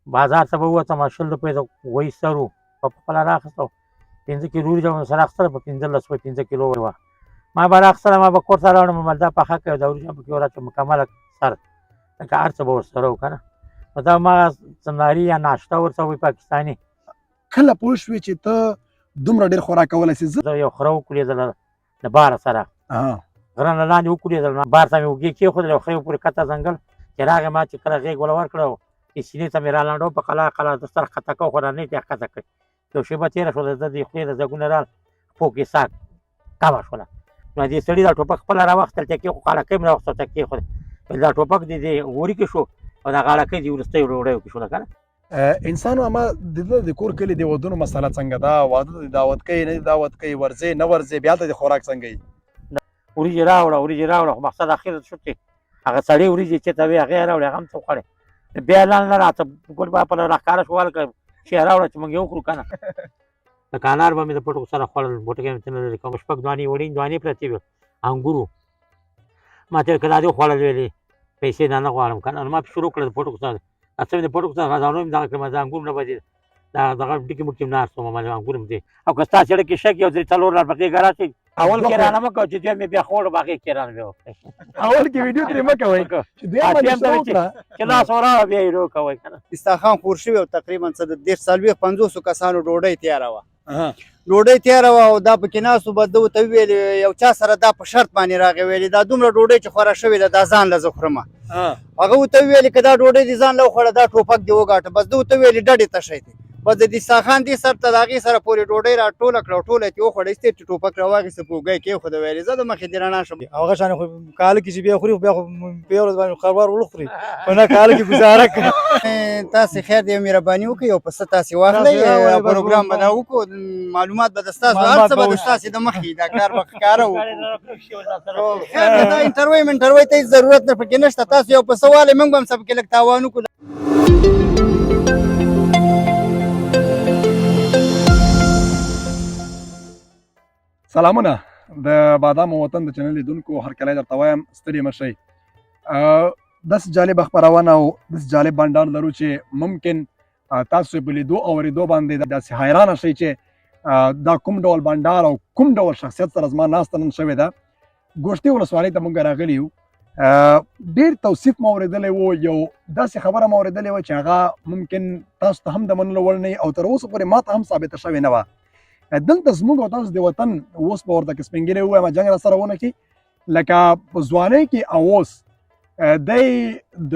بازار ته به ووتم، 20 روپۍ د غویي سر و، په خپله راخیسته. 5 کیلو وریجې به مې سره اخیستله، په 15 روپۍ 5 کیلو وه. ما به راخیستله، ما به کور ته راوړم، ما دا پخه کوي، دا وریجې پکې وراچوم، مکمله سر لکه هر څه به ورسره و که نه. نو دا ما سناري یا ناشته ورته وایي پاکستاني. کله پوه شوې چې ته دومره ډېر خوراک کولی سې؟ زه یو خره وکړېدله له باره سره، غره نه لاندې وکړېدل، بار ته مې اوږې کېښودلې او خرې پورې کته ځنګل چې راغی، ما چې کله غېږ وله ورکړه، سینې ته مې رالنډو، په قلا قلا د سر ښکته کوه، خو رانه یې ښکته کړې. یو شېبه تېره شوه، د ده د خولې د ځګونه رال، پښو کې ساه کمه شوله. نو دې سړي دا ټوپک خپله راواخیستل، چې کېښو، غاړکۍ مې راوخیسته، ته کېښودې. دا ټوپک دې دې غوري کې شو او دا غاړکۍ دې وروستیو ډوډیو کې شوله که نه. انسان ما د ده د کور کلي د ودونو مسله څنګه ده؟ واده د دعوت کوي نه دعوت کوي، ورځې نه ورځې، بیا هلته د خوراک څنګه وي؟ وریجې راوړه، وریجې راوړه. خو مقصد اخر شو چې هغه سړې وریجې چې ته وې، هغې راوړې، هغه هم څه وخوړې. بیا لاندې نه راته ګل به په راښکاره شو، هلکه شی راوړه چې موږ یې وخورو که نه. لکه انار به مې د پټو سره خوړل، بوټکی مې ترې نه لرې کوم. شپږ دانې وړې دانې پرتې وې انګورو، ما ته که دا دې وخوړل، ویلې پیسې دا نه غواړم که نه. نو ما پرې شروع کړه د پټو سره، څه مې د پټو سره دانو مې دغه کړم، د انګور نه به دې دا دغه ډکې مکې ناست وم، ما انګور مې دي او که ستا سړک کې شک یو درې څلور لار په غېږه راشي، اول کې رانه مه کوه چې دویم مې بیا خوړو، په هغې کې رانه بیا وکړئ. اول کې ویډیو ترې مه کوئ چې دویم باندې شروع وکړه چې لاس وراوه بیا یې رو کوئ که نه. دسترخوان خور شوی او تقریبا څه د 30 40 50 کسانو ډوډۍ تیاره وه، ډوډۍ تیاره وه او دا پکې ناست وو. بس ده ورته وویل، یو چا سره دا په شرط باندې راغی، ویلې دا دومره ډوډۍ چې خوره شوې ده، دا ځان له زه خورم. هغه ورته وویل که دا ډوډۍ دې ځان له وخوړه، دا ټوپک دې وګاټه. بس ده ورته وویل ډډې ته شئ دی. بس د دسترخوان دې سر ته د هغې سره پورې ډوډۍ را ټوله کړه او ټوله یې ترې وخوړه. ایستې چې ټوپک راواخیسته، په اوږه یې کېښوده، ویلې زه د مخې دې رڼا شم. هغه شان خو کال کې چې بیا خوري، بیا خو په یو ورځ باندې خروار وخوري، خو نه کال کې ګزاره کوي. تاسې خیر دی، مهرباني وکړئ او پسه تاسې واخلئ، پروګرام به دا وکړو، معلومات به د ستاسو هر څه به د ستاسې د مخې، دا کار به ښکاره وکړو. خیر دی، دا انټرویو منټرویو ته هېڅ ضرورت نه پکې نشته. تاسو یو پسه والئ، موږ به هم څه پکې لږ تاوان وکړو. سلامونه د بادامو وطن د چینل لیدونکو هرکلی درته وایم، ستړي مه شئ. داسې جالبه خپرونه او داسې جالب بنډار لرو چې ممکن تاسو په لیدو او اورېدو باندې داسې حیرانه شئ چې دا کوم ډول بنډار او کوم ډول شخصیت سره زما ناسته نن شوې ده. ګوشتې ولسوالۍ ته مونږ راغلي یو. ډېر توصیف مو اورېدلی و، یو داسې خبره مو اورېدلې وه چې هغه ممکن تاسو ته هم د منلو وړ نه او تر اوسه پورې ما ته هم ثابته شوې نه وه. دلته زموږ او تاسو د وطن اوس به ورته کې سپین ږیری ووایم، جنګ را سره ونه کړي، لکه په ځوانۍ کې او اوس دی د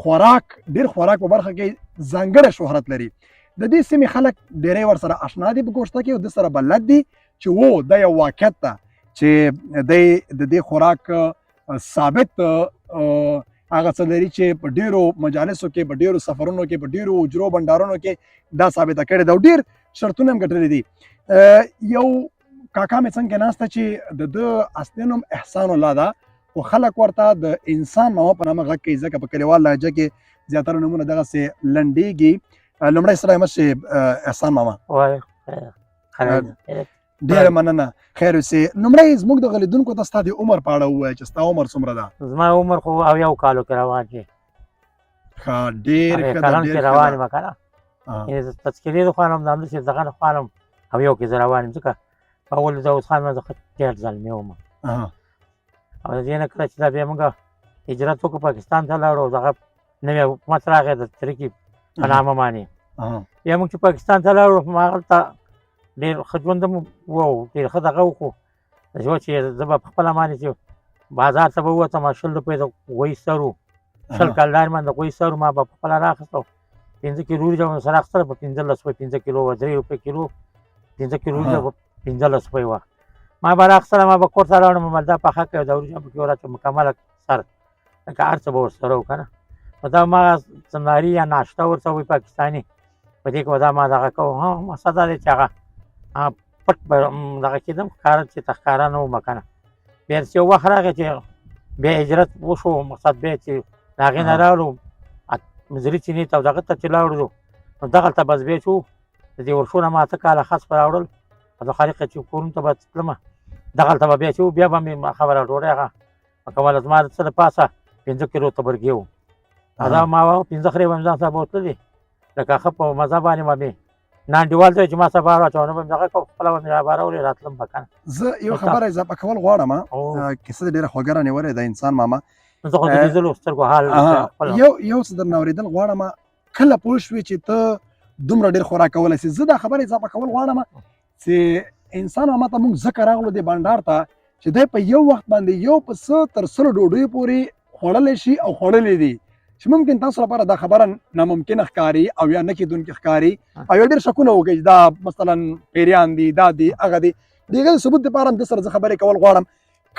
خوراک ډېر خوراک په برخه کې ځانګړی شهرت لري. د دې سیمې خلک ډېری ورسره اشنا دي په ګوشته کې او د سره بلد دي چې وو دا یو واقعیت ده چې دی د دې خوراک ثابت هغه څه لري چې په ډیرو مجالسو کې، په ډیرو سفرونو کې، په ډیرو اجرو بنډارونو کې دا ثابته کړې ده او ډیر شرطونه هم ګټلي دي. یو کاکا مې څنګه ناسته چې د ده اصلي نوم احسان الله ده، خو خلک ورته د انسان ماما په نامه غږ کوي، ځکه په کلیوال لهجه کې زیاتره نومونه دغسې لنډېږي. لومړی سره مه شي احسان ماما. ډېره مننه، خیر اوسې. لومړی زموږ د غلیدونکو ته ستا د عمر په اړه ووایه چې ستا عمر څومره ده؟ زما عمر خو 70 کالو کې روان دی. ښه، ډېر ښه ده، ډېر ښه روان یم که نه، یعنې تذکرې د خوانم د همداسې دغه نه خوانم، 70 کې زه روان یم، ځکه اول د داود خان نه زه ډېر زلمی وم. او د دې نه کله چې دا بیا موږ هجرت وکړو، پاکستان ته لاړو، دغه نوی حکومت راغی د ترکي په نامه باندې، بیا موږ چې پاکستان ته لاړو، هغلته ډېر ښه ژوند هم و، ډېر ښه دغه و. خو چې زه به په خپله باندې چې بازار ته به ووتم، 20 روپۍ د غویي سر و، 20 کلدارې باندې د غویي سر و، ما به په خپله راخیسته. 5 کیلو وریجې به مې سره اخیستله، په 15 روپۍ 5 کیلو وه، 3 روپۍ کیلو، 5 کیلو وریجې په 15 روپۍ وه. ما به راخیستله، ما به کور ته راوړم، ما دا پخه کوي، دا وریجې پکې وراچوم، مکمله سر لکه هر څه به ورسره و که نه. نو دا ما سناري یا ناشته ورته وایي پاکستاني، په دې کې به دا ما دغه کوم. ها، مقصد دا دی چې هغه پټ به دغه کېدم، ښکاره چې ته ښکاره نه وم که نه. بیا داسې یو وخت راغی چې بیا هجرت وشو، مقصد بیا چې د هغې نه راغلو مزري چینې ته او دغه ته چې لاړو، نو دغلته بس بیا چې د دې ورشو نه ما 8 کاله خس په راوړل او د خالقه چې کورونو ته به تلم، دغلته به بیا چې بیا به مې خبره ډوډۍ هغه کوله. زما د څه د پاسه 5 کیلو تبرګې وو، دا ما 5 خرې به مې ځان سره بوتللې. لکه ښه په مزه باندې به مې نانډیوال ته چې ما سره بار واچوه، نو به مې دغه کوم، خپله به مې رابارولې، راتلم به که نه. زه یو خبره اضافه کول غواړم، کیسه دې ډېره خوږه رانیولې ده انسان ماما. زه خو د لیدلو سترګو حال خپل یو څه درنه اورېدل غواړم. کله پوه شوې چې ته دومره ډېر خوراک کولی سې؟ زه دا خبره اضافه کول غواړم چې انسان ماما ته موږ ځکه راغلو دې بنډار ته چې دی په یو وخت باندې یو پسه تر 100 ډوډیو پورې خوړلی شي او خوړلی دي، چې ممکن تاسو لپاره دا خبره ناممکنه ښکاري او یا نه کېدونکې ښکاري او یا ډېر شکونه وکړي چې دا مثلا پیریان دي، دا دي، هغه دي. د هغې ثبوت دپاره هم ده سره زه خبرې کول غواړم.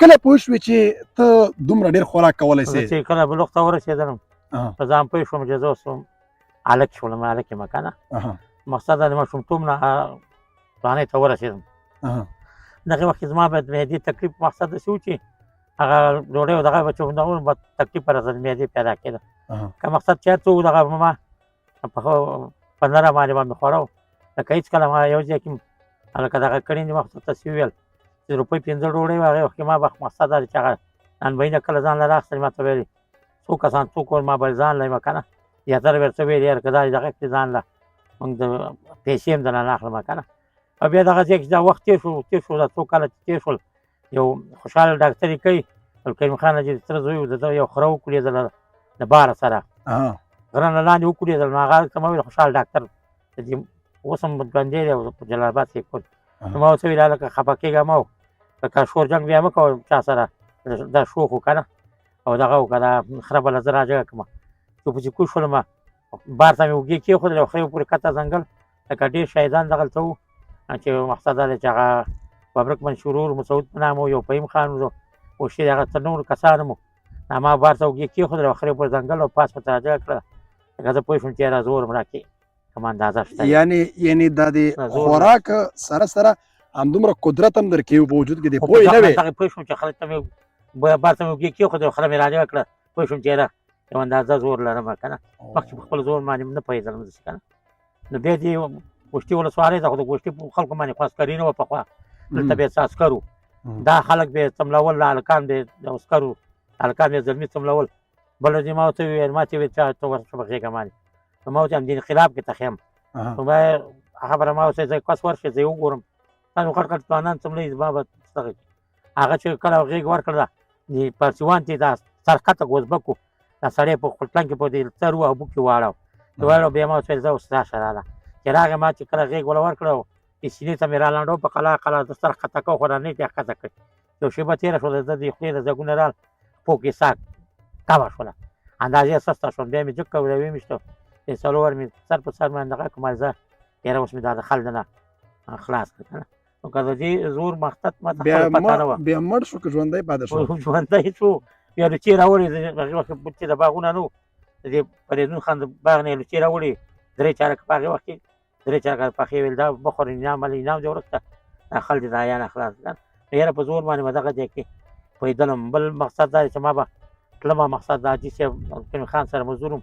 کله پوه شوې چې ته دومره ډېر خوراک کولی سې؟ چې کله بلوغ ته ورسېدلم په ځان پوه شوم چې زه اوس هلک شولم، هلک یم که نه. مقصد دا د ماشومتوب نه ځوانۍ ته ورسېدم. دغه وخت کې زما به د معدې تکلیف مقصد داسې و چې هغه ډوډۍ او دغه به چې دغه به تکلیف راته د معدې پیدا کېده. که مقصد چې هر څه و دغه به ما په نره باندې به مې خوړو. لکه هېڅکله ما یو ځای کې لکه دغه کړي دي، مقصد تاسې وویل چې روپۍ 5 ډوډۍ وه، هغې وخت کې ما به مقصد دا دی چې هغه نانبایي نه کله ځان له راخیستل، ما ته ویلې څو کسان څوک ول، ما به ځان له یم که نه، زیاتره به ورته ویل یاره که دا دغه کړې ځان له موږ د پیسې هم درنه نه اخلم که نه. او بیا دغه ځای کې دا وخت تېر شو، تېر شو، دا څو کاله چې تېر شول، یو خوشحاله ډاکټر یې کوي، عبدالکریم خان چې د تره زوی و، د ده یو خره وکړېدله د باره سره غره نه لاندې وکړېدل. نو هغه ته ما ویل خوشحاله ډاکټر د دې اوس هم ژوندی دی او په جلال اباد کې کور. نو ما ورته وویل هلکه خفه کېږه مه، لکه شور جنګ بیا مه کوه چا سره، دا شوخ و که نه، او دغه وکړه، دا خره به له زه راجګه کړم. چې پسې کوز شولم، بار ته مې اوږې کېښودلې او خرې پورې کښته ځنګل، لکه ډېر شهیدان دغلته وو چې مقصد دا دی چې هغه ببرک منشورور مسعود په نامه و، یو فهیم خان و، اوشتې هغه څه نور کسان هم وو. ما بار ته اوږې کېښودلې او خرې پورې ځنګل او پاس مې ته راجګه کړه. لکه زه پوه شوم چې یاره زور مې راکې کومه اندازه شته. یعنی دا د خوراک سره سره همدومره قدرت هم درکې په وجود کې دی، پوه نه وې؟ دغه پوه شوم چې خلک ته مې بار ته مې اوږې کېښودلې او خره مې راجګه کړه، پوه شوم چې یاره یو اندازه زور لرم که نه. مخکې په خپل زور باندې نه پوهېدلم داسې که نه. نو بیا دې ګوشتي ولسوالۍ ته، خو د ګوشتي په خلکو باندې خو عسکري نه وه پخوا، دلته به یې څه عسکر وو، دا خلک به یې څملول، هلکان به یې عسکر وو، هلکان به یې زلمي څملول. بله ورځ ما ورته وویل، ما ته ویل چې ته ورشه په غېږه باندې، نو ما ورته همدې انقلاب کې ته ښیم. نو ما خبره ما ورته زه کس ورشې زه یې وګورم، تاسو غټ غټ ځوانان څملوي، زما به څه دغه کړي. هغه چې کله غېږ ورکړله د پارسیوان ته دا سر ښکته ګوزبک و، دا سړی په خپل تلنګ کې په دې سر و او بوک کې واړاو، چې واړاو بیا ما ورته ویل زه اوس راشه راله. چې راغی ما چې کله غېږ وله ورکړه د سینې ته مې رالنډو په قلا قلا د سر ښکته کوه، خو رانه یې ښکته کړ. یو شېبه تېره شوله، زه د خولې له ځګونه رال پښو کې ساه کمه شوله، اندازې سسته شوم، بیا مې جګ کړ، ویې ویشتو د څلور مې سر په سر باندې دغه کړم، زه یاره اوس مې دا د خل نه خلاص کړ که نه. نو که د دې زور مقصد ما ته خپله پته نه وه. بیا مړ شو که ژوندی پاتې شو؟ ژوندی شو، بیا لوچې راوړې، هغې وخت کې چې د باغونه نه وو، د دې فریدون خان د باغ نه یې لوچې راوړې، درې چارکه په هغې وخت کې درې چارکه پخې، ویل دا بخور انعام علی انعام دې ورکړه، دا خل دې د حیا نه خلاص کړه. نو یاره په زور باندې به دغه ځای کې پوهېدلم. بل مقصد دا دی چې ما به تلم، مقصد د حاجي صاحب عبدالکریم خان سره مزدور وم،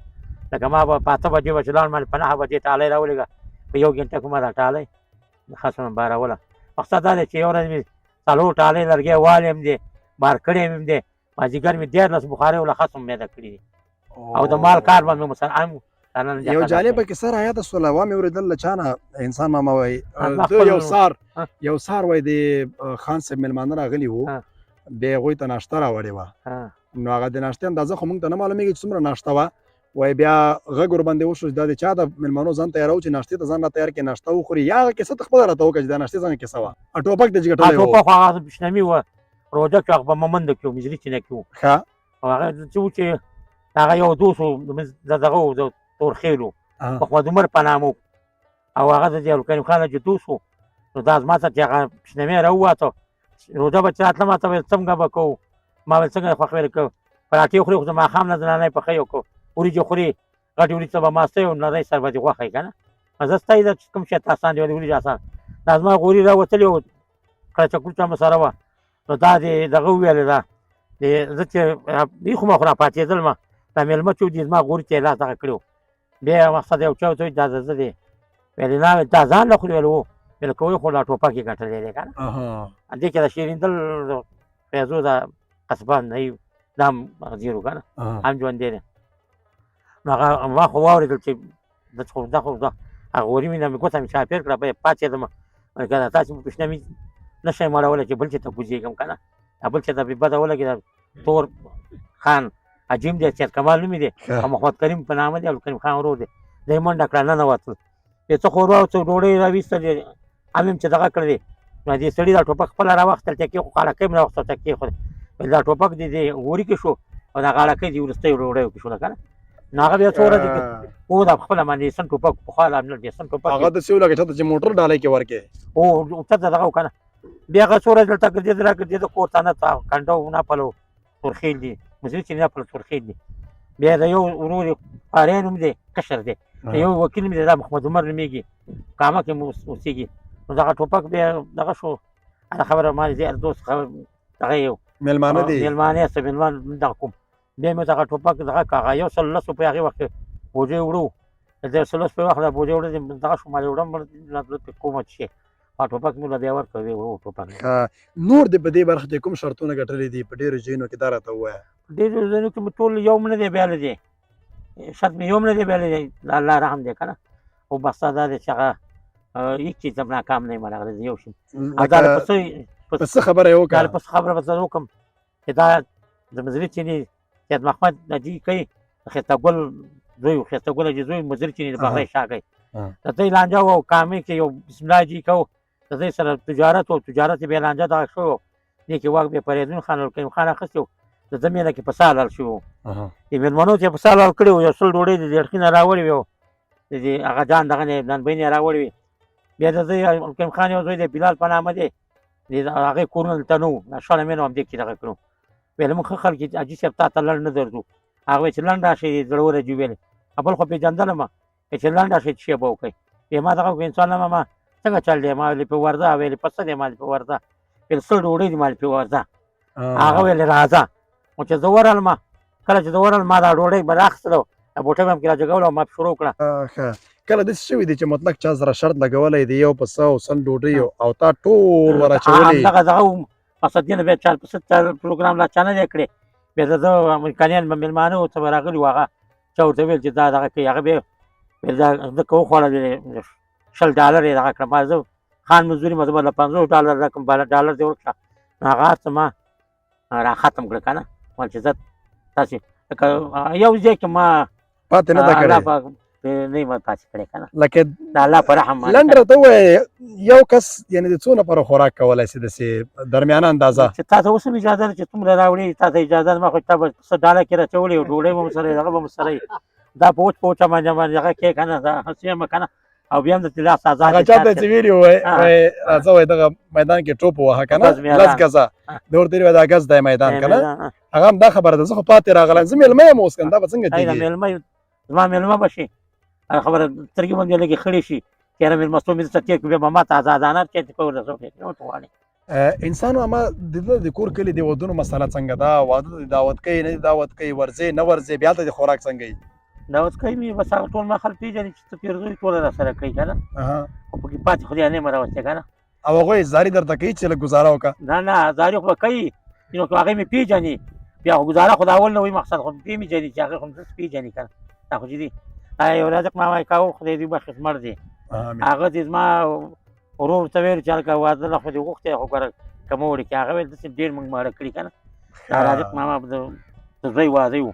لکه ما به په 8 بجې به چې لاړم، ما په 9 بجې ټالۍ راولېږه، په یو ګنټه کې ما دا ټالۍ خاصه باروله. مقصد دا دی چې یو ورځ مې 4 ټالۍ لرګی والې هم دی، بار کړی هم دی، مازدیګر مې 13 بخارۍ وله خاصه هم میده کړې دي، او د مال کار باندې مو سره هم یو جالبه کیسه را یاده سوله، وامې اورېدل له چا نه، انسان ماما وایي ده یو سار یو سار وایي د خان صاحب مېلمانه راغلي وو، بیا هغوی ته ناشته راوړې وه. نو هغه د ناشتې اندازه خو موږ ته نه معلومېږي چې څومره ناشته وه. وایي بیا غږ ورباندې وشو چې دا د چا د مېلمنو ځان تیارو چې ناشتې ته ځان را تیار کړي، ناشته وخوري. یا هغه کیسه ته خپله راته وکړه چې دا ناشتې څنګه کیسه وه. ټوپک دې چې ګټلی و؟ ټوپک خو هغه شنمي وه، روژه کې هغه په مومند کې و، مجري چینه کې و. ښه. او هغه چې و چې هغه یو دوست و، د دغه و، د تورخېل و، محمد عمر په نامه و، او هغه د عبدالکریم خان چې دوست و. نو دا زما ته چې هغه شنمې راووته، روژه به چې راتله ما ته ویل څنګه به کوو؟ ما ویل څنګه خوښ ویل که پراټې خوري خو زه ماښام نه زنانه یې پخوي، او که وریجې خوري غټې وریجې ته به ماسته او نری سر به دې غوښه یې که نه. زه ستا یې چې کوم شی ته اسان دی، ولې وریجې اسان. دا زما غوري راوتلې وه، کړچه کړچه مو سره وه. نو دا دې دغه وویلې ده دې زه چې بیخو ما خو راپاڅېدل، ما دا مېلمه چې و دې زما غوري ته یې لاس دغه کړی و. بیا مقصد یو چا ورته وویل دا د زه دی، ویلې نه دا ځان له خوري، ویل وو، ویل که وایي خو لا ټوپک یې ګټلی دی که نه. دې کې د شیریندل فیضو د قصبه نه یو دا هم غزیر و که نه، هم ژوندی دی. نو هغه ما خو واورېدل چې د خو دا خو دا هغه غوري مې نه مې ګوته مې چاپېر کړه، بیا پاڅېدم، که دا تاسې په پښنه مې نه شئ مړولی چې بل چېرته کوزېږم که نه، دا بل چېرته بې بده ولګېده. تور خان عجیم دی، سید کمال نومې دی او محمد کریم په نامه دی، عبدالکریم خان ورور دی. دی منډه کړه، ننوتل، یې څه ښوروا او څه ډوډۍ راویستلې، هم یې چې دغه کړلې. نو دې سړي دا ټوپک خپله راواخیستل، ټکې خو غاړکۍ مې راواخیسته، ټکې خو ویل دا ټوپک دې دې غوري کې شو او دا غاړکۍ دې وروستۍ ډوډیو کې شوله که نه. نو هغه بیا څو ورځې کې او دا خپله باندې سن ټوپک پخوا لا نه سن ټوپک هغه داسې ولګه چاته چې موټر ډالۍ کې ورکې او چاته دغه وکړه. بیا هغه څو ورځې دلته ګرځېده را ګرځېده کور ته نه ته کنډه و نه پلو تورخېل دي مزري چې نه پلو تورخېل دي. بیا د یو ورور یې قاري نوم دی، کشر دی، د یو وکیل نوم دی، دا محمد عمر نومېږي، کامه کې اوسېږي. نو دغه ټوپک بیا دغه شو. هغه خبره ما دې دوست خبر دغه یو مېلمانه دي، مېلمانه یې څه مېلمان دغه کوم. بیا مې دغه ټوپک دغه که هغه یو سل لس روپۍ هغې وخت کې بوجۍ وړو، د یو سل لس روپۍ وخت دا بوجۍ وړو دغه شو، ما یې وړم کومه چې ټوپک مې له بیا ورکړ، ویې وړو ټوپک. نور دې په دې برخه کې کوم شرطونه ګټلي دي په ډېرو ځایونو کې، دا راته ووایه. په ډېرو ځایونو کې مې ټول یو نه دی بیا دی، شرط مې یو نه دی بیا دی، د الله رحم دی که نه. خو بس دا دی چې هغه هېڅ چیز هم ناکام نه یم راغلی یو شي. او دا په څه په څه خبره یې وکړه؟ دا په څه خبره به زه وکړم چې دا د مزري چیني سید محمد نجي کوي، خسته ګل زوی، خسته ګل حاجي زوی مزري چیني د بغلۍ شاه کوي. د دوی لانجه وه او کامې کې یو بسم الله جي کو، د دوی سره تجارت و، تجارت یې بیا لانجه دغه شوی و. دې کې واک بیا فریدون خان او کریم خان اخیستی و، د ده مېنه کې په ساه لاړ شوي وو. د مېلمنو ته یې په ساه لاړ کړي وو، یو سل ډوډۍ د دې اړخي نه راوړې وې، د دې هغه جان دغه نه نانبۍ نه یې راوړې وې. بیا د دوی کریم خان یو زوی دی بلال په نامه دی، د هغې کورونه دلته نه وو، دا شاړه مېنه همدې کې دغه کړو. ویل موږ ښه خلک یو، حاجي صاحب تا ته لنډ نه درځو. هغه ویل چې لنډ راشئ زړور حاجي ویل، بل خو پېژندلم چې لنډ راشئ چې شی به وکړئ. بیا ما دغه وکړ، انسان نه ما څنګه چل دی، ما ویل په ورځه، ویل په څه دی، ما په ورځه، ویل سل ډوډۍ دي، ما په ورځه. هغه ویل راځه. نو چې زه ورغلم، کله چې زه ورغلم ما دا ډوډۍ به راخیستله، بوټۍ به مې کې راجګوله او ما شروع کړه. ښه، کله داسې شوي دي چې مطلق چا سره شرط لګولی دی یو پسه او سل ډوډۍ او تا ټول ور اچولي؟ همدغه دغه مقصد دی. بیا چا پسه پروګرام لا چا نه دی کړی. بیا د ده امریکایان به مېلمانه وو، څه به راغلي وو، هغه چا ورته ویل چې دا دغه کوي، هغه بیا ویل دا ده که وخوړل 20 ډالر یې دغه کړه. ما زه خان مزدوري ما زه به له 50 ډالر رقم ډالر دې ورکړه. نو هغه هر څه ما را ختم کړه که نه. ویل چې زه تاسې لکه یو ځای کې ما پاتې نه ده کړې، نه یې پاتې کړې که نه، لکه د الله په رحم باندې. لنډ راته ووایه، یو کس یعنې د څو نفرو خوراک کولی شي داسې درمیانه اندازه؟ چې تا ته اوس هم اجازه ده چې څومره راوړې، تا ته اجازه ده. ما خو تا به څه ډاله کې راچولې او ډوډۍ به مو سره دغه به مو سره دا په وچ په وچه باندې دغه کې که نه، دا هسې هم که نه. او بیا هم د لاس آزاد هغه چا ته چې ویلي وای راځه وای دغه میدان کې ټوپ ووهه که نه، 10 ګزه د ورته ویلي دا ګز دی میدان که نه، هغه هم دا خبره ده زه خو پاتې راغلم، زه مېلمه یم اوس که نه، دا به څنګه کېږي؟ مېلمه زما مېلمه به شي، هغه خبره سترګې به مې لږې خړې شي، چېرې مېلمستون مې دلته تېر کړو، بیا به ما ته ازادانه چې کور ته څوک نه غواړي. انسان اما د ده د کور کلي د ودونو مسله څنګه ده؟ واده ته دعوت کوي نه دعوت کوي، ورځې نه ورځې، بیا هلته د خوراک څنګه وي؟ دعوت کوي مې بس هغه ټول ما خلک پېژني چې څه پیرزوی ټوله را سره کوي که نه، خو پکې پاتې خو نه یم راوستی که نه. او هغوی زاري درته کوي چې لږ ګزاره وکړه؟ نه نه، زاري خو به کوي، نو که هغې مې پېژني بیا خو ګزاره خو د اول نه وي، مقصد خو پې مې ژني چې هغې خو مې پېژني که نه. دا خو چې دي یو رازق ما وایي کاوه، خدای دې وبخښي مړ دی، هغه دې زما ورور ته ویل چې هلکه واده له خو دې غوښتی خو ګوره که مه وړي، چې هغه ویل داسې ډېر موږ ماړه کړي که نه. دا رازق ماما د زوی واده و،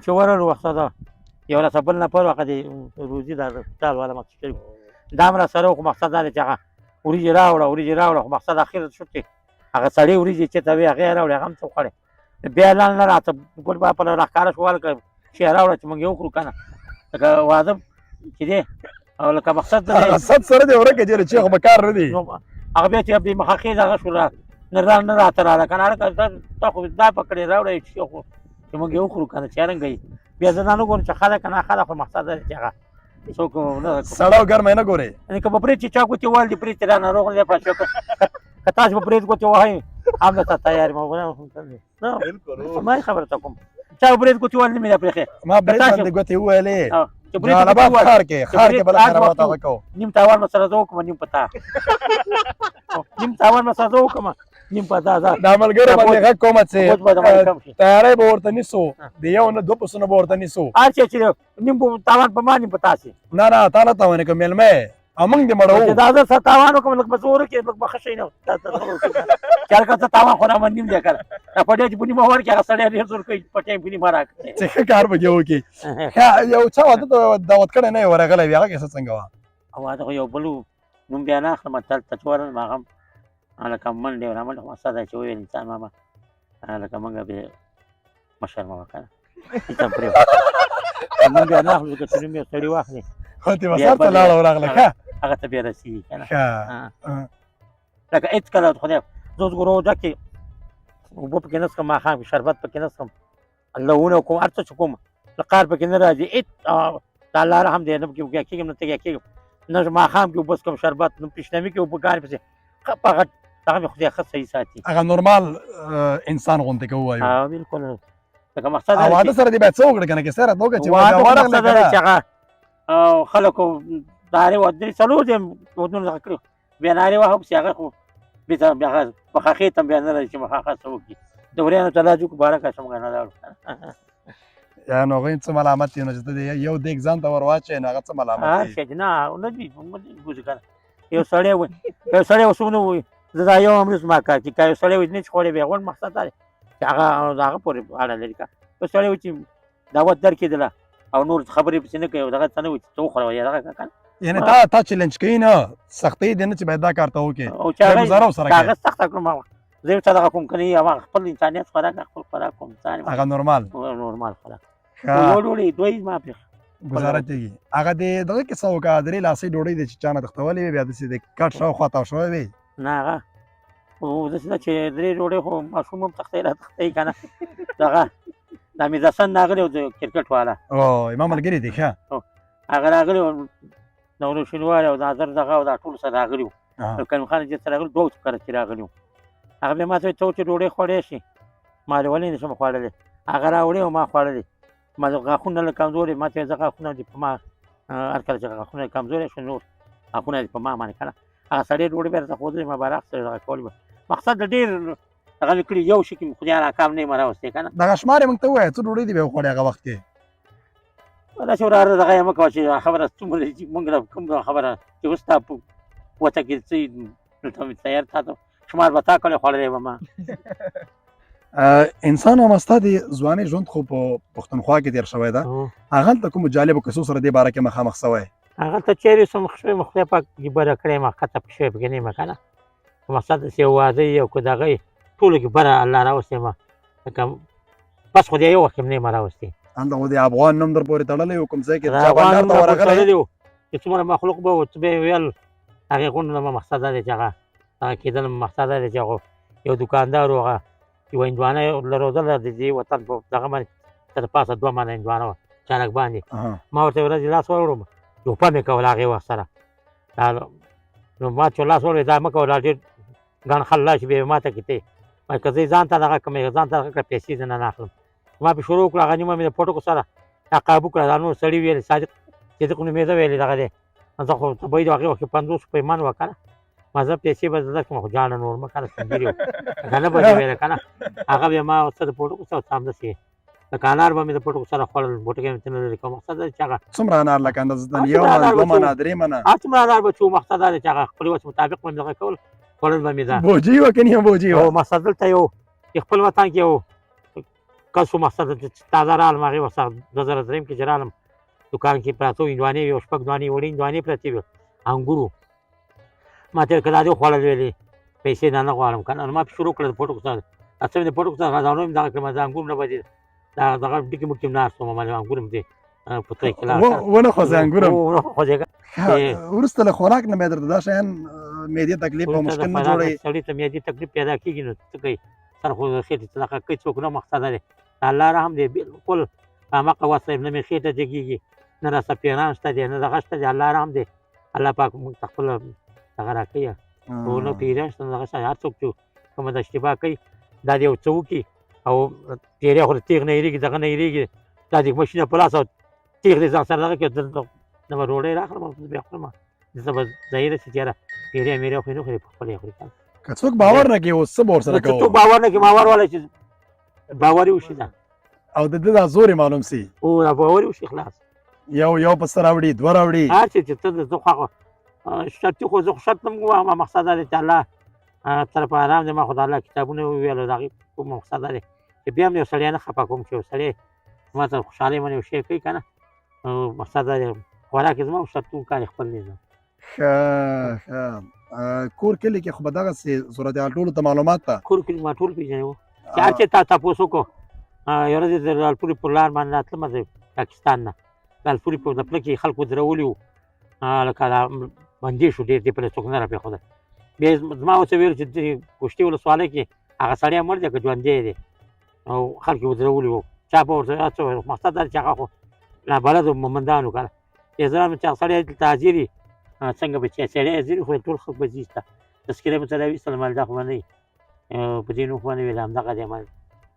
چې ورغلو وخته ده یو راته بل نفر هغه د روزي دا چال والا مقصد شریف دا هم راسره و، خو مقصد دا دی چې هغه وریجې راوړه، وریجې راوړه، خو مقصد اخر شو چې هغه سړې وریجې چې ته وې هغې یې راوړې، هغه هم څه وخوړې. بیا لاړ نه راته ګل بابا په راښکاره شو، هلکه چې یې راوړه چې موږ یې وخورو که نه، لکه واده چې دی او لکه مقصد دی صد سره دی ورکه چې خو به کار نه دی. هغه بیا چې بې مخه دغه شو نه را نه راته راله که نه، هلکه تا خو دا پکړې راوړی چې خو چې موږ یې وخورو که نه، چې رنګه یې بیا زه دا نه ګورم چې ښه ده که نه ښه ده، خو مقصد دا دی چې هغه څوک نه سړه او ګرمه یې نه ګورې. یعنې که به پرې چې چا ګوتې وهل دي پرې چې را ناروغ نه دی پاتې، که تاسو به پرې ګوتې وهئ هم درته تیار یم. نه ما یې خبره ته کوم، چا پرې ګوتې وهل نه مې پرېښې، ما برېت باندې ګوتې ووهلې جلال آباد ښار کې، ښار کې بله خبره ورته وکړو، نیم تاوان به سره زه وکړم، نیم په تا، نیم تاوان به سره زه وکړم، نیم په تا دا دا ملګرو باندې غږ کوم چې تیاری به ورته نیسو، د یو نه دوه پسونه به ورته نیسو. هر څه چې نیم به تاوان په ما نیم په تاسې. نه نه، تا نه تاوان کوم، مېلمه یې او موږ دې مړوو. چې دا زه څه تاوان وکړم، لږ به څه ورکړې، لږ به ښه شي، نو چې هلکه څه تاوان خو رامه نیم دی که نه، دا پټی چې په نیمه ورکړي هغه سړی ډېر زور کوي، پټی یې په نیمه راکړي. چې ښه کار پکې وکړي. ښه، یو چا واده ته دعوت کړی نه یې ورغلی وي، هغه کیسه څنګه وه؟ واده خو یو بل و، نوم بیا نه اخلم، تل ته چې ورغلم هغه هم لکه منډې او رامنډې، خو مقصد دا چې وویل انسان ماما لکه موږ به مشر ماما که نه هېڅ هم پرېښود. نوم بیا نه اخلو ځکه چې نوم یې سړي واخلي. خو تې به سر ته لاړه ورغله. ښه، هغه ته بیا رسېږي که نه. ښه، لکه هېڅکله خدای زه اوس ګورو روژه کې اوبه پکې نه څښم، ماښام کې شربت پکې نه څښم، لوونه کوم، هر څه چې کوم له قار پکې نه راځي، هېڅ د الله رحم دی، نه پکې وږی کېږم نه تږی کېږم، نه ماښام کې اوبه څښم شربت، نه پیشلمي کې اوبه ګانې پسې ښه په هغه دغه مې خدای ښه صحیح ساتي. هغه نورمال انسان غوندې که ووایو. ها بالکل، لکه مقصد او واده سره دې باید څه وکړې که نه، کیسه راته وکړه چې واده ورغلې مقصد که دا دی نه؟ چې هغه خلکو نارې وه، درې څلور ځای ودونه دغه کړي، بیا نارې وه پسې هغه خو بېرته بیا هغه مخاخې ته هم بیا نه راځي چې مخاخه څه وکړي، د ورېانو ته لاس وکړو بارکه شه موږ نه لاړو. یا نو هغوی څه ملامت دي، نو چې ته دې یو دیګ ځان ته ور واچوې نو هغه څه ملامت هر دي؟ شی نه نه دي بوځي که نه. یو سړی وي، یو سړی اوس ونه وي، زه دا یو امر زما کار چې که یو سړی وي نه چې خوړی بیا غونډ مقصد دا دی چې هغه د هغه پورې اړه لري که یو سړی وي چې دعوت درکېدله او نور خبرې پسې نه کوي او دغه څه نه وي چې ته وخوره یا دغه که نه. یعنې تا چیلنج کوي نه، سختۍ دی نه چې باید دا کار ته وکړې، او چې هغه ګزاره ورسره کوې. هغه سخته کړم، زه یې څه دغه کوم که نه هغه خپل انسانیت خوراک خپل خوراک کوم، انسان هغه نورمال نورمال خوراک. یو ډوډۍ دوه ما پرې ګزاره کېږي. هغه دې دغه کیسه وکړه، درې لاسۍ ډوډۍ دی چې چا نه تښتولې وي، بیا داسې د کټ شاوخوا تاو شوی وي. نه هغه خو داسې نه چې درې ډوډۍ خو ماشوم هم تښتوي را تښتوي که نه. دغه د امیر حسن راغلی و د کرکټ والا. او امام ملګری دی. ښه، هغه راغلی و نورو شینواری او ناظر دغه او دا ټول سره راغلي وو، کریم خان چې سره راغلي دوه کره چې راغلي وو. هغه بیا ما ته وویل ته چې ډوډۍ خوړی شي؟ ما ویل ولې نه شم خوړلی. هغه راوړې او ما خوړلې. ما غاښونه لږ کمزوري، ما ته ویل زه غاښونه دې په ما هر کله چې غاښونه کمزوري شو نور غاښونه دې په ما باندې که نه. هغه سړی ډوډۍ بیا راته ښودلې، ما به راخیستلې دغه کولې به مقصد د ډېر هغه مې کړي یو شي کې مې خدای راکام نه یم راوستی که نه. دغه شمار یې موږ ته ووایه، څه ډوډۍ دې بیا وخوړې هغه وخت کې؟ داسې وراره دغه یې مه کوه چې خبره څومره چې موږ له کوم خبره چې اوس تا په وته کې څه دلته مې تیار تا ته شمار به تا کړی خوړلی به ما. انسان او ستا د ځوانۍ ژوند خو په پښتونخوا کې تېر شوی ده، هغلته کومو جالبو کیسو سره دې باره کې مخامخ سوی؟ هغلته چېرې څه مخ شوی، خدای پاک دې بره کړی ما ښکته پکې شوی پکې نه یم که نه. مقصد داسې یو واده یې او که دغه یې ټولو کې بره الله راوستی ما، لکه بس خو دې یو وخت کې هم نه یم راوستی. هلته خو د افغان نوم در پورې تړلی و، کوم ځای کې د چا افغان بنډار نوم ته راپورې ورغلی؟ تړلی و چې څومره مخلوق به و څه به یې ویل هغې غونډې نه ما مقصد دا دی چې هغه هغه کېدل مقصد دا دی چې هغه یو دوکاندار و، هغه یوه هندوانه یې لرودله د دې وطن په دغه باندې تر پاسه 2 منه هندوانه وه چارک باندې. ما ورته ورځې لاس وروړم، جوپه مې کوله هغې وخت سره، نو ما چې لاس وروړی دا مه کوه، دا ډېر ګڼ خلک راشي بیا یې ما ته کتې، وایي که زه ځان ته دغه کړم ځان ته دغه کړه پیسې زه نه اخلم. ما پرې شروع کړه، هغه نیمه مې د پټکو سره دا قابو کړه، دا نور سړي ویل صادق صدیق نومېده ویلې دغه دی، زه خو طبیعي د هغې وخت کې 50 روپۍ من وه که نه، ما زه پیسې به زه درکړم خو جانه نور مه که نه سپین ږیري و که نه به دې ویله که نه. هغه بیا ما څه د پټکو سره څه همداسې لکه انار به مې د پټکو سره خوړل، بوټکی مې ترې نه لرې کوم. مقصد دا دی چې هغه څومره انار لکه اندازه هر یو څومره من انار دوه به منه چې درې منه؟ هر څومره انار به چې و، مقصد دا دی چې هغه خپلې وسې مطابق به مې دغه کول، خوړل به مې ده. بوجۍ وه که نیمه بوجۍ وه؟ او مقصد دلته یو خپل وطن کې یو کس و، مقصد چې تازه رالم هغې وخت 2003 کې چې رالم دوکان کې پراتو هندوانې وې، شپږ دانې وړې هندوانې پرتې وې، انګور و. ما ته که دا دې وخوړل ویلې پیسې دا نه غواړم که نه. نو ما پرې شروع کړه د پټکو سره، دا څه مې د پټکو سره غزانو مې دغه کړم، د انګور نه به دې دا دغه ډکې مکې مې ناست وم، ما انګور مې دې په توی کې لاړ. ونه خوځې انګور هم؟ ونه خوځېږه. وروسته له خوراک نه بیا درته دا شیان معدې تکلیف او مشکل نه جوړوي؟ سړي ته معدې تکلیف پیدا کېږي نو څه کوي، سر خو خېټې ته دغه کوي څوک نه، مقصد دی الله رحم دی بالکل هماغه وسه نه مې خېټه جګېږي، نه راسره پیران شته دی، نه دغه شته دی، الله رحم دی، الله پاک موږ ته خپله دغه راکوي، او نه پیران شته نه دغه شته. هر څوک چې کومه د اشتباه کوي دا دې یو څه وکړي او پیری خو د تېغ نه هېرېږي، دغه نه هېرېږي، دا دې ماشینه په لاس او تېغ دې ځان سره دغه کړي، دلته نه به ډوډۍ راخلم او بیا خورم، دلته به ظاهره شي چې یاره پیری میری خو یې نه خوري، په خپله یې خوري. که څوک باور نه کوي، اوس څه به ورسره څوک کوو؟ باور نه کوي، باور والا چې باوري وشي دا او د ده دا زور یې معلوم سي. او دا باوري وشي، خلاص. یو یو پسه راوړي، دوه راوړي. هر څه چې ته زه خو هغه شرطي، خو زه خو شرط نه کوم. مقصد دا دی چې الله طرف آرام دی. ما خو د الله کتابونه وویل، د هغې کوم مقصد دا دی چې بیا هم یو سړی نه خفه کوم، چې یو سړی ما ته خوشحالۍ باندې یو شی کوي که نه. مقصد دا دی خوراک یې زما او شرطون کار یې خپل دی. ښه ښه، کور کلي کې خو به دغسې صورتحال ټولو ته معلومات ده. کور کلي ما ټول پېژني وو چې هر چېرته تا تپوس وکړو. یوه ورځ د لالپورې پر لار باندې راتلم د پاکستان نه، لالپورې په د پله کې خلکو درولي وو، لکه دا بندي شو ډېر دې پله څوک نه راپرېښودل. بیا یې زما ورته ویل چې د ګوشتې ولسوالۍ کې هغه سړی مړ دی که ژوندی دی، او خلک یې ودرولي وو. چا به ورته هر څه ویل، مقصد دا چې هغه خو نابلدو مومندانو که نه. بیا زه راغلم چې هغه سړی دلته حاضر وي، څنګه به چې سړی حاضر وي، خو ټول خلک به ځي ستا تذکره مې ته راویستله. مال دا خو به نه وي په دې نوم خو نه ویل، همدغه دی. مال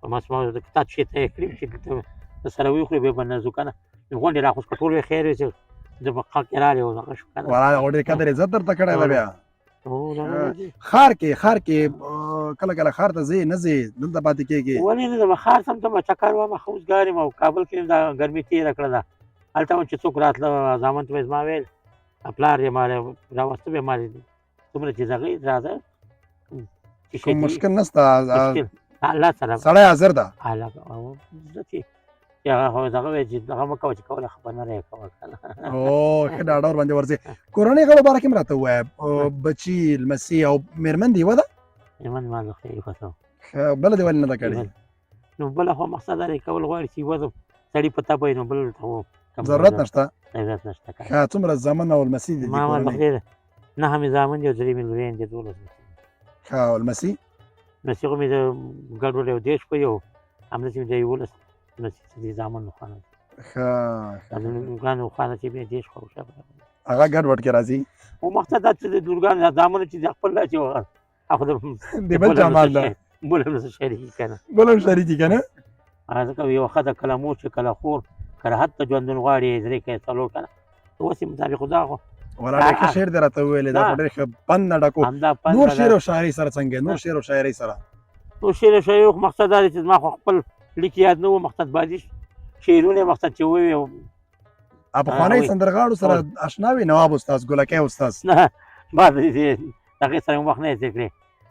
ما زما د کتاب شی ته یې کړي چې دلته سره وخوري، بیا به نه ځو که نه. غونډې راخوست که ټول ویې خیر وي چې زه په خلک کې راغلی او دغه شو که نه. ولا خو ډېر قدر عزت درته کړی دی بیا. ښار کې، ښار کې کله کله ښار ته ځې نه ځې، دلته پاتې کېږې؟ ولې نه ځم، ښار ته هم ځم، چکر وهم، ښه اوزګار یم. او کابل کې دا ګرمي تېره کړه ده، هلته هم چې څوک راتله زامن ته به یې زما ویل پلار یې ما راوسته، به ما څومره چې دغه راځه. کوم مشکل نسته؟ مشکل الله سره سړی حاضر ده. الله زه چې هغه خو دغه وایي چې دغه مه کوه چې کوله خبره نه کوه که نه. او ښه ډاډه ورباندې ورځې. کورنۍ غړو باره کې هم راته ووایه، بچي، لمسي او مېرمن دې یوه ده؟ مېرمن ما له خدای یوه ده. ښه، بله دې ولې نه ده کړې؟ نو بله خو مقصد دا دی کول غواړي چې یوه سړي په تبه وي، نو بل ته خو ضرورت نشته. ضرورت نشته. ښه، څومره زامن او لمسي دي؟ ما له خدای نهه مې زامن دي او درې مې لوریان دي، 12 لمسي. ښه، او لمسي؟ لمسي خو مې د ګډوډ یو 30 په یو، همداسې مې د 11 لمسي چې دي زامن خو نه. ښه، د لورګانو خو نه چې بیا 30 خو ښه هغه ګډوډ کې راځي. او مقصد دا چې د لورګانو زامنو چې د خپل لاس یو هغه د بل چا مال ده، بل هم څه شریکي که نه، بل هم شریکي که نه. هغه ځکه یوه ښځه کله مور چې کله خور کله حتی ژوندون غواړي درې که څلور که نه، اوس یې مطابق خو دا خو ولا ډېر ښه شعر دې راته وویلې، دا خو ډېر ښه پند نه ډکو. نور شعر او شاعرۍ سره څنګه؟ نور شعر او شاعرۍ سره؟ نور شعر او شاعرۍ خو مقصد دا دی چې زما خو خپل لیک یاد نه و، مقصد بعضي شعرونه مقصد چې ووې. پخوانۍ سندرغاړو سره اشنا وي؟ نواب استاد، ګلکی استاد؟ نه، ما د هغې سره مې وخت نه دی تېر کړی.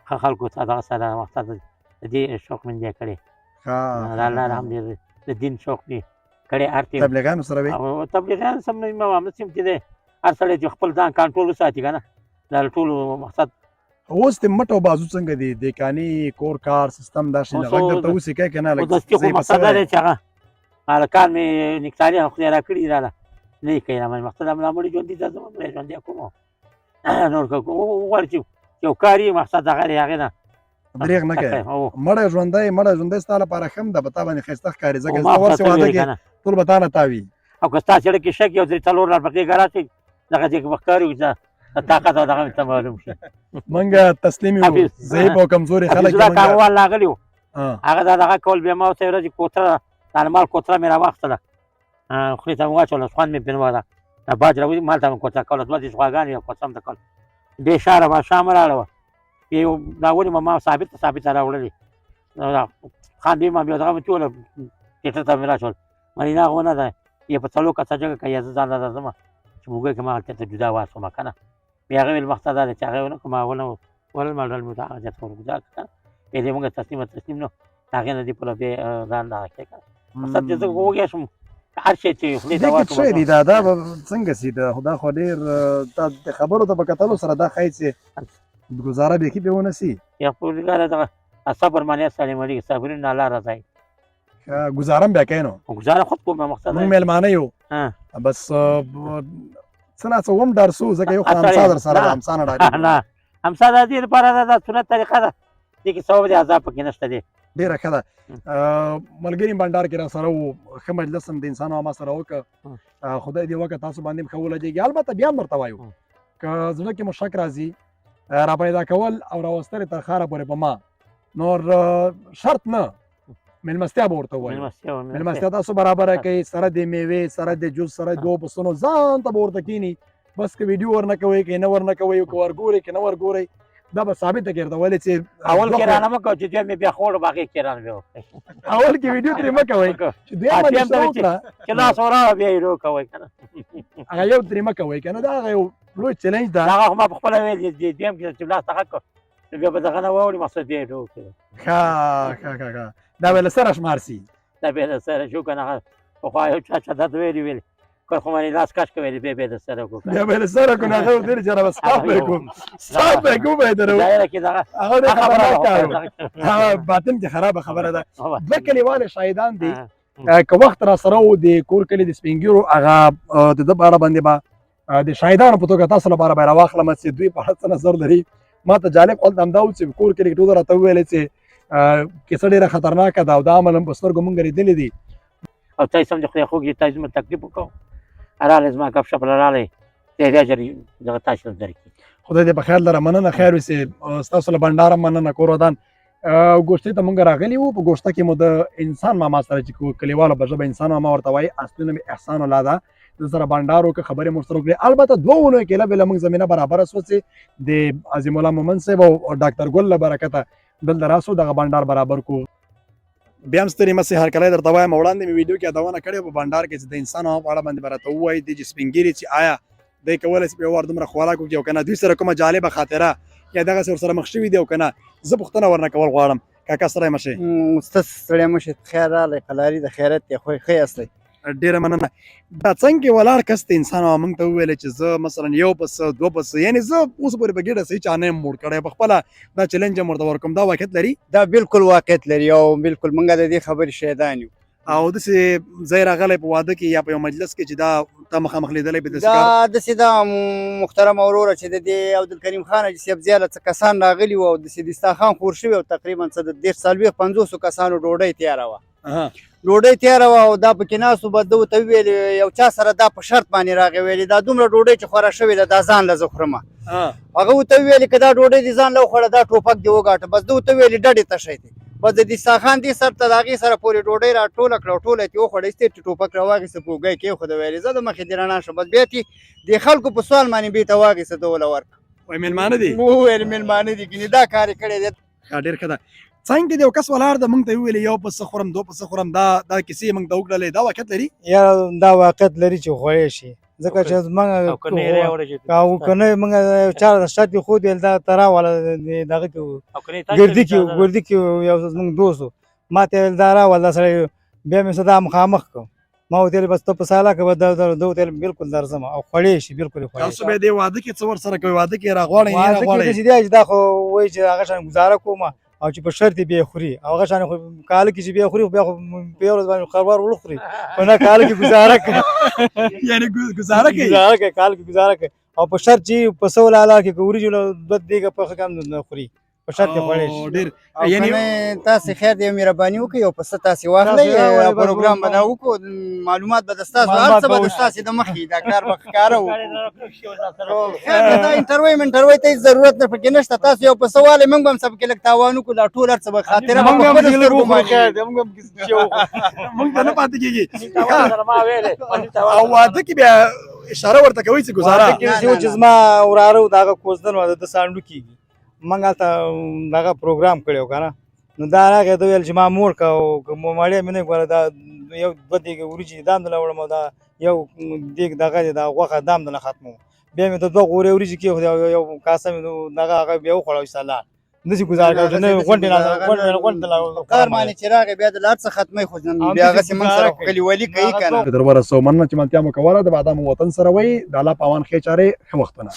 ښه خلکو ته دغه سره مقصد د دې شوق مې دی کړی، د الله رحم دی، د دین شوق مې کړی. هر تبلیغیانو سره وي؟ تبلیغیان سم نه ما همداسې هم چې دی هر سړی چې خپل ځان کنټرول وساتي که نه، دا ټولو مقصد. اوس د مټ او بازو څنګه دی؟ دهقاني کور کار سیستم دا شي غږ درته اوسي کوي که نه؟ لږ دستي خو مقصد دا دی چې هغه هلکان مې نکتاري خدای راکړي راله نه یې کوي رامنې. مقصد هم لا مړي ژوندي ده، زه مړی ژوندی کوم. نور که وغواړي چې یو کار یې مقصد هغه دی، هغې نه درېغ نه کوي. مړی ژوندی، مړی ژوندی ستا لپاره ښه هم ده، په تا باندې ښایسته ښکاري، ځکه ستا ورسې واده کې ټول به تا نه تاوي. او که ستا سړی کې شک یو درې څلور لار په غېږه راشي، دغه دې کې به ښکاري چې طاقت او دغه ته معلوم شي. مونږ تسلیم یو، ضعیف او کمزوري خلک یو. مونږ کاروان راغلي وو، هغه دا دغه کول. بیا ما ورته یوه ورځ کوتره، د کوتره مې راواخیستله، خولې ته مې واچوله، خوند مې پرې نه دا باج راوځي. مال ته مې کوتره کوله، دوه دېرش غواګانې یې کوتره هم ته کوله. بې ښاره ماښام راړوه، بیا یو راوړې ما ثابته ثابته راوړلې خان بې ما بیا دغه مې ټوله ټیټر ته مې راچول. ملي نه غونه ده یې په څلور کسه جګه که یا زه ځان راځم چې بوګۍ کې ما هلته جدا واچوم که نه. بیا هغه ویل مخته دا دی چې هغه ونه که ما ونه ولل ما ډول مې ته هغه ځای ته ورګذار کړه. بیا دې موږ تسلیم نو هغې نه دې پله بیا ځان دغه کړې که نه. مقصد چې زه وږی شم هر شی چې خولې ته واچوم. څه دی دا؟ دا څنګه سي؟ دا خو دا خو ډېر د خبرو ته په کتلو سره دا ښایي چې ګزاره بیخي پرې ونه سي. یا خو دغه صبر باندې سړی مړي صبرونه الله رضای. ګزاره هم بیا کوې نو؟ ګزاره خود کوم مقصد موږ مېلمانه یو، بس څه نا څه وم ډار سو، ځکه یو خو همسا در سره ده، همسا نه ډارېږي. نه، همسا د دې لپاره ده، دا سنت طریقه ده، دې کې ثواب دی، عذاب پکې نشته دی. ډېره ښه ده. ملګري بنډار کې را سره وو، ښه مجلس هم د انسانو ما سره وکړه. خدای دې وکړه تاسو باندې هم ښه ولګېږي. البته بیا هم درته وایو که زړه کې مو شک راځي را پیدا کول او راوستل تر ښاره پورې په ما نور شرط نه، مېلمستیا به ورته ووایو. مېلمستیا تاسو برابره کړئ، سره د میوې، سره د جوس، سره دوو پسونو، ځان ته به ورته کښېني. بس که ویډیو ورنه کوئ که نه ورنه کوئ، که ورګورئ که نه ورګورئ، دا به ثابته کړه ولې چې اول کې رانه مه کوه چې دویم مې بیا خوړو باقي کې رانه بیا وکړئ. اول کې ویډیو ترې مه کوئ چې دویم باندې څه وکړه چې لاس وراوه بیا یې کوئ که نه، هغه یو ترې مه کوئ که نه، دا هغه یو لوی چلنج ده. هغه خو ما په خپله ویل چې دویم کې چې لاس هغه کړ نو بیا به دغه نه واوړي، مقصد بیا یې وکړي. ښه ښه ښه ښه، دا به له سره شمار سي، دا بیا له سره شو که نه. هغه پخوا یو چا چا درته ویلي ویل که خو باندې لاس کش کوي بیا به له سره وکړو، بیا به له سره کړو. هغه ورته ویل چې را به سټاپ به کوم، سټاپ به کوم، به یې درو. دایره کې دغه هغه ډېر خطرناک کار و، هغه باطن کې خرابه خبره ده. دوه کلیوال شاهدان دي، که وخت را سره و د کور کلي د سپینګیرو هغه د ده په اړه باندې به د شاهدانو په توګه تاسو لپاره به راواخلم چې دوی په اړه څه نظر لري. ما ته جالب هلته همدا و چې کور کلي کې ټولو راته وویلې چې کیسه ډېره خطرناکه ده او دا عمل هم په سترګو مونږ لیدلي دي. او تاسو هم د خدای خوږ تاسو زما تکلیف وکړو، راغلی زما ګپ شپ راغلی دی اجر دغه تاسو ته درکړي. خدای دې په خیر لره. مننه، خیر اوسې. ستاسو له بنډاره مننه. کور ودان. ګوشتې ته مونږ راغلي وو، په ګوشته کې مو د انسان ماما سره چې کلیوالو په ژبه انسان ماما ورته وایي، اصلي نوم یې احسان الله ده، د سره بنډار وکړه، خبرې مو ورسره وکړې. البته دوه اونیو کې له بله مونږ زمینه برابره سوه چې د عظیم الله مومند صاحب او ډاکتر ګل له برکته دلته راسو دغه بنډار برابر کړو. بیا هم ستړي مه سئ، هرکلی درته وایم. وړاندې مې ویډیو کې یادونه کړې په بنډار کې چې د انسان په اړه باندې به راته ووایي دی چې سپین ږیري چې آیا دی کولی شي په یو وار دومره خوراک وکړي او که نه، دوی سره کومه جالبه خاطره یا دغسې ورسره مخ شوي دي او که نه، زه پوښتنه ورنه کول غواړم. کاکا ستړی مه شئ. ستاسو ستړی مه شئ، خیر راغلی، قلاري د خیرت دی، خو ښه یاستئ. ډېره مننه. دا څنګه ولاړ کس ته انسان او موږ ته وویل چې زه مثلا یو پسه دوه پسه، یعنی زه اوس پورې په ګېډه څه چا نه یم موړ کړی، په خپله دا چلنج هم ورته ورکوم. دا واقعیت لري؟ دا بالکل واقعیت لري او بالکل موږ د دې خبرې شاهدان یو. او داسې ځای راغلی په واده کې یا په یو مجلس کې چې دا تا مخامخ لیدلی په داسې کار؟ دا داسې دا محترم وروره چې د دې عبدالکریم خان حاجي صاحب زیاله څه کسان راغلي وو او داسې دسترخوان خور شوی او تقریبا څه د 30 40 50 کسانو ډوډۍ تیاره وه. ډوډۍ تیاره وه او دا پکې ناست وو. بس ده ورته وویل یو چا سره دا په شرط باندې راغی، ویلې دا دومره ډوډۍ چې خوره شوې ده دا ځان له زه خورم. هغه ورته وویل که دا ډوډۍ دې ځان له وخوړه دا ټوپک دې وګاټه. بس ده ورته وویل ډډې ته شئ دی. بس د دسترخوان دې سر ته د هغې سره پورې ډوډۍ را ټوله کړه او ټوله یې ترې وخوړه، ایسته یې ټوپک را واخیسته په اوږه یې کېښوده، ویلې زه د مخې دې رڼا شم. بس بیا ترې د خلکو په سوال باندې بېرته واخیسته ده وله ورکړه. وایي مېلمانه دي؟ وویل مېلمانه دي، ګینې دا کار یې کړی دی. ښه ډېر ښه ده. څنګه د یو کس ولاړ ده موږ ته وویل یو پسه خورم دوه پسه خورم، دا دا کیسې موږ ته وکړلې، دا واقعیت لري؟ یا دا واقعیت لري چې خوړی شي، ځکه چې موږ او که نه موږ یو چا شرط یې ښودل دا ته راواله دغه کې ګردي کې ګردي کې یو زموږ دوست و، ما ته ویل دا راواله دا سړی، بیا مې څه دا مخامخ کړ، ما ورته ویل بس ته په ساله که به ده ورته ویل بالکل درځم او خوړی شي، بالکل یې خوړی. تاسو به دې واده کې څه ورسره کوئ؟ واده کې یې راغواړئ نه واده کې راغواړئ؟ داسې دی چې دا خو وایي چې هغه شان ګزاره کوم او چې په شرط یې بیا خوري، او هغه شان خو کاله کې چې بیا خوري بیا خو په یو ورځ باندې خروار وخوري، خو نه کاله کې ګزاره کوي. یعنی ګزاره کوي؟ ګزاره کوي، کاله کې ګزاره کوي او په شرط چې په سو لالا کې که وریجې له دوه دیګه پخه کم نه خوري، په شرط یې خوړی شي. ډېر یعنی تاسو خیر دی، مهرباني وکړئ او پسه تاسو واخلئ، پروګرام به دا وکړو، معلومات به د ستاسو هر څه به د ستاسو د مخې دا کار به ښکاره وکړو. خیر دی، دا انټرویو منټرویو ته هېڅ ضرورت نه پکې نشته. تاسو یو پسه والئ، موږ به هم څه پکې لږ تاوان وکړو، دا ټول هر څه به خاطره به موږ هم خپلو ځینې لږ سترګو وخورو، باندې. خیر دی، موږ هم څه وخورو. موږ ته نه پاتې کېږي. او واده کې بیا اشاره ورته کوئ چې ګزاره؟ واده کې داسې و چې زما وراره و، د هغه کوزدن و، د ده سانډو کېږي، موږ هلته دغه پروګرام کړی و که نه، نو دا راغی ده ویل چې ما موړ که او که مړی مې نه ګوره دا یو دوه دیګه وریجې دا هم درله وړم او دا یو دیګ دغه دی دا غوښه دا هم درله ختموم. بیا مې د دوه غورې وریجې کېښودې او یو کاسه مې دغه هغه بیا وخوړه او ایسته لاړ. داسې ګزاره کوو چې نه غونډې غونډې کار باندې چې راغی بیا د لار څه ختموي، خو بیا هغسې موږ سره کلیوالي کوي که نه. در ورسو. مننه چې ملتیا مو کوله. د بادامو وطن سره وئ. د الله په امان، ښې چارې، ښه وختونه.